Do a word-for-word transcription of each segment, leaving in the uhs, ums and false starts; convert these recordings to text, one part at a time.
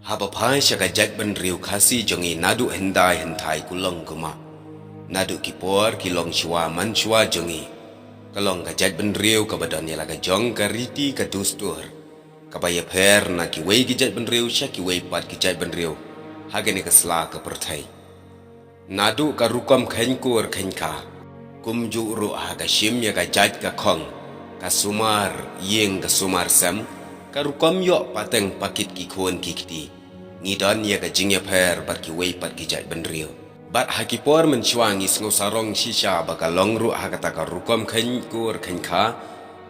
Haba phai sha ka jaitbynriew Khasi jong ngi naduh hyndai hynthai kulong kumah, naduh ki por ki longshuwa manshuwa jong ngi, ka long ka jaitbynriew kaba don ïa la ka jong ka riti ka dustur, kaba ïapher na kiwei ki jaitbynriew sha kiwei pat ki jaitbynriew ha kane ka sla ka pyrthei. Naduh ka rukom kheiñ kur kheiñ kha, kumjuh ruh ha ka shim ïa ka jait ka khong, ka sumar ïing ka sumar sem, ka rukom ïoh pateng pakit ki khun ki kti, ngi don ïa ka jingïapher bad kiwei pat ki jaitbynriew. Bad ha ki por mynshuwa ngi sngew sarong shisha ba ka long ruh ha kata ka rukom kheiñ kur kheiñ kha,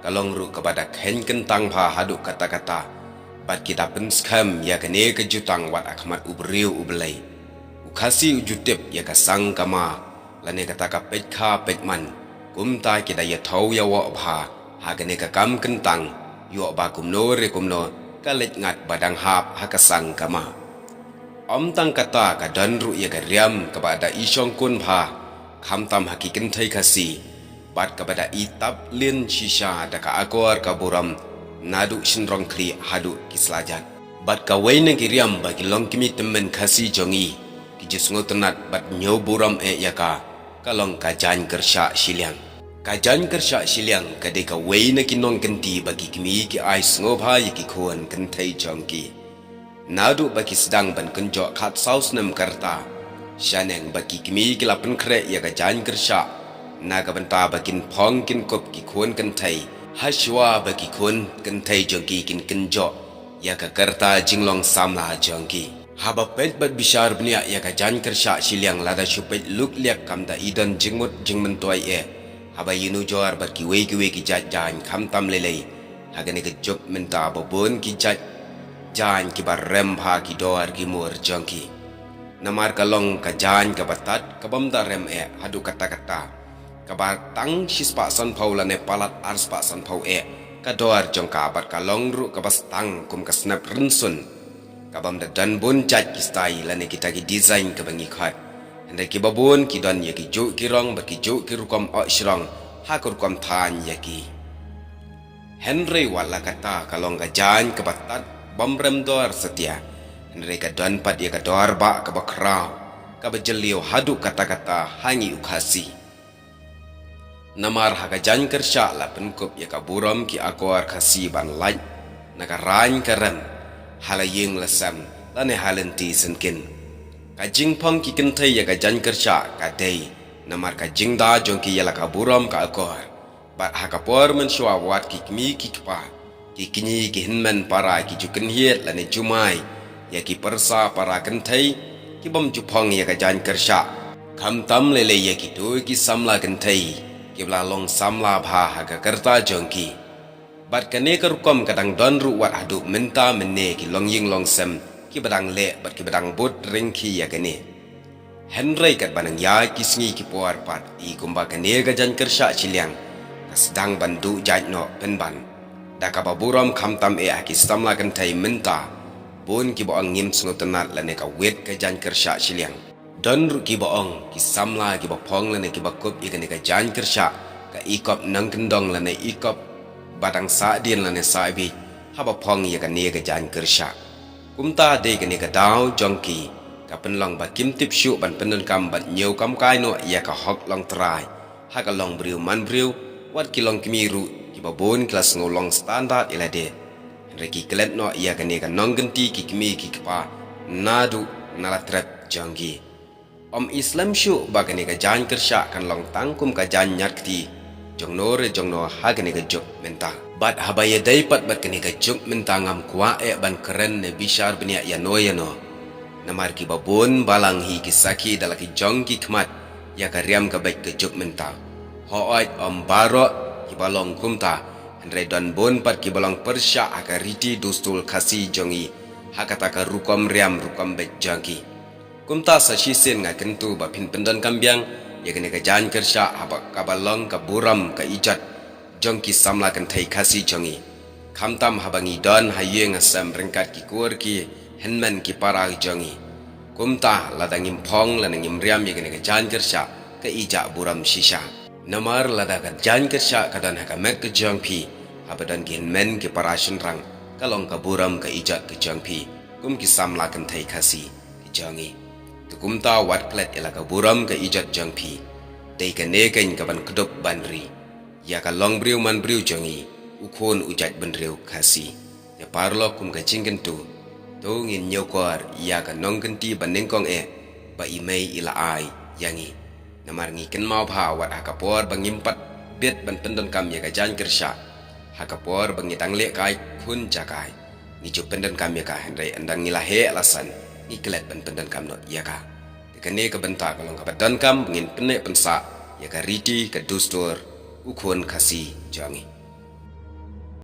ka long ruh kaba da kheiñ kyntang bha haduh katta katta, bad ki da pynskhem ïa kane ka jutang wat ha khmat u briew u Blei. U Khasi u ju tip ïa ka sang ka ma lane kata ka peit kha peit man, kumta ki da ïathuh ïa u bha ha kane ka kam kyntang, ïoh ba kumno re kumno ka leit ngat ba dang hap ha ka sang ka ma. Ym tang kata, ka don ruh ïa ka riam kaba da i shongkun bha, khamtam ha ki kynthei Khasi, bad kaba da i tap lin shisha da ka akor ka burom, naduh shynrong khlieh haduh ki slajat. Bad kawei na ki riam ba ki longkmie tymmen Khasi jong ngi ki ju sngewtynnat bad ñiew burom eh ïa ka, ka long ka jaiñ kyrshah shiliang. Ka jaiñ kyrshah shiliang ka dei kawei na ki nongkynti ba ki kmie ki ai sngewbha ïa ki khun kynthei jong ki. Naduh ba ki sdang ban kynjoh khatsaw snem ka rta, shaneng ba ki kmie ki la pynkhreh ïa ka jaiñ kyrshah, na ka bynta ba kin phong kin kup ki khun kynthei, ha shuwa ba ki khun kynthei jong ki kin kynjoh ïa ka rta jinglong samla jong ki. Haba peit bad bishar bniah ïa ka jaiñ kyrshah shiliang, lada shu peit luk liak kam da i don jingmut jingmyntoi eh haba ïanujor bad kiwei kiwei ki jait jaiñ, khamtam lei lei ha kane ka juk mynta ba bun ki jait jaiñ kiba rem bha ki dor ki mur jong ki. Namar ka long ka jaiñ kaba tad, kabym da rem eh haduh katta katta, kaba tang shispah sanphew lane palat arspah sanphew eh ka dor jong ka, bad ka long ruh kaba stang kum ka snep rynsun, kabym da don bun jait ki style lane kita ki design kaba ngi khot. Hynrei kiba bun ki don ïa ki juh ki rong bad ki juh ki rukom oh shrong ha ka rukom thaiñ ïa ki. Hynrei wat la kata, ka long ka jaiñ kaba tad, bym rem dor satia, hynrei ka don pat ïa ka dor bah kaba khraw, kaba jylliew haduh katta katta ha ngi u Khasi. Namar ha ka jaiñ kyrshah la pynkup ïa ka burom ki akor Khasi ban lait na ka rain ka rem, ha la ïing la sem lane ha lynti syngkien. Ka jingphong ki kynthei ïa ka jaiñ kyrshah ka dei namar ka jingda jong ki ïa la ka burom ka akor. Bad ha ka por mynshuwa wat ki kmie ki kpa, ki kñi ki hynmen para ki ju kynhied lane jumai ïa ki pyrsa para kynthei kibym ju phong ïa ka jaiñ kyrshah, khamtam lei lei ïa kito ki samla kynthei kiba la long samla bha ha ka rta jong ki. Bad kane ka rukom ka dang don ruh wat haduh mynta mynne, ki longïing longsem kiba dang leh bad kiba dang bud ryngki ïa kane. Hynrei katba nang ïaid ki sngi ki por pat, i kumba kane ka jaiñ kyrshah shiliang ka sdang ban duh jait noh pynban, da kaba burom khamtam eh ha ki samla kynthei mynta. Bun kiba ong ngim sngewtynnat lane ka wit ka jaiñ kyrshah shiliang. Don ruh kiba ong ki samla kiba phong lane kiba kup ïa kane ka jaiñ kyrshah ka i kop nongkyndong lane i kop ba dang sahdien lane sahbiej haba phong ïa kane ka jaiñ kyrshah. Kumta dei kane ka daw jong ki ka pynlong ba kim tip shuh ban pyndonkam bad ñiew kam kai noh ïa ka hok longtrai ha ka longbriew manbriew. Wat ki longkmie ruh kiba bun ki la sngew long standard ïa lade, hynrei ki klet noh ïa kane ka nongkynti ki kmie ki kpa naduh na la trep jong ki. Ym i slem shuh ba kane ka jaiñ kyrshah kan long tang kum ka jaiñ ñiad kti jongno re jongno ha kane ka juk mynta. Bad haba ïadei pat bad kane ka juk mynta, ngam kwah eh ban kren ne bishar bniah ïano ïano, namar kiba bun balang hi ki sakhi da la ki jong ki khmat ïa ka riam ka beit ka juk mynta. Hooid, ym baroh kiba long kumta, hynrei don bun pat kiba long pyrshah ha ka riti dustur Khasi jong ngi, ha kata ka rukom riam rukom beit jong ki. Kumta sa shisien nga kyntu ba phin pyndonkam biang ïa kane ka jaiñ kyrshah haba kaba long ka burom ka ijot jong ki samla kynthei Khasi jong ngi, khamtam haba ngi don ha ïing ha sem ryngkat ki kur ki hynmen ki para jong ngi. Kumta lada ngim phong lane ngim riam ïa kane ka jaiñ kyrshah, ka ijot burom shisha. Namar lada ka jaiñ kyrshah ka don ha ka met ka jong phi, haba don ki hynmen ki para shynrang, ka long ka burom ka ijot ka jong phi. kum ki samla kynthei Khasi ki jong ngi. Te kumta wat klet ïa la ka burom ka ijot jong phi. Dei kane keiñ kaban kdup ban ri ïa ka longbriew manbriew jong ngi, u khun u jaitbynriew Khasi. Te paralok, kum ka jingkyntu, to ngin ñiewkor ïa ka nongkynti banyngkong eh ba i mei i la ai ïa ngi. Namar ngi kynmaw bha wat ha ka por ba ngim pat bit ban pyndonkam ïa ka jaiñ kyrshan, ha ka por ba ngi dang lehkai khun jaka, ngi ju pyndonkam ïa ka, hynrei ynda ngi la heh la san, ngi klet ban pyndonkam noh ïa ka. Te kane ka bynta ka long kaba donkam ba ngin pynneh pynsah ïa ka riti ka dustur u khun Khasi jong ngi.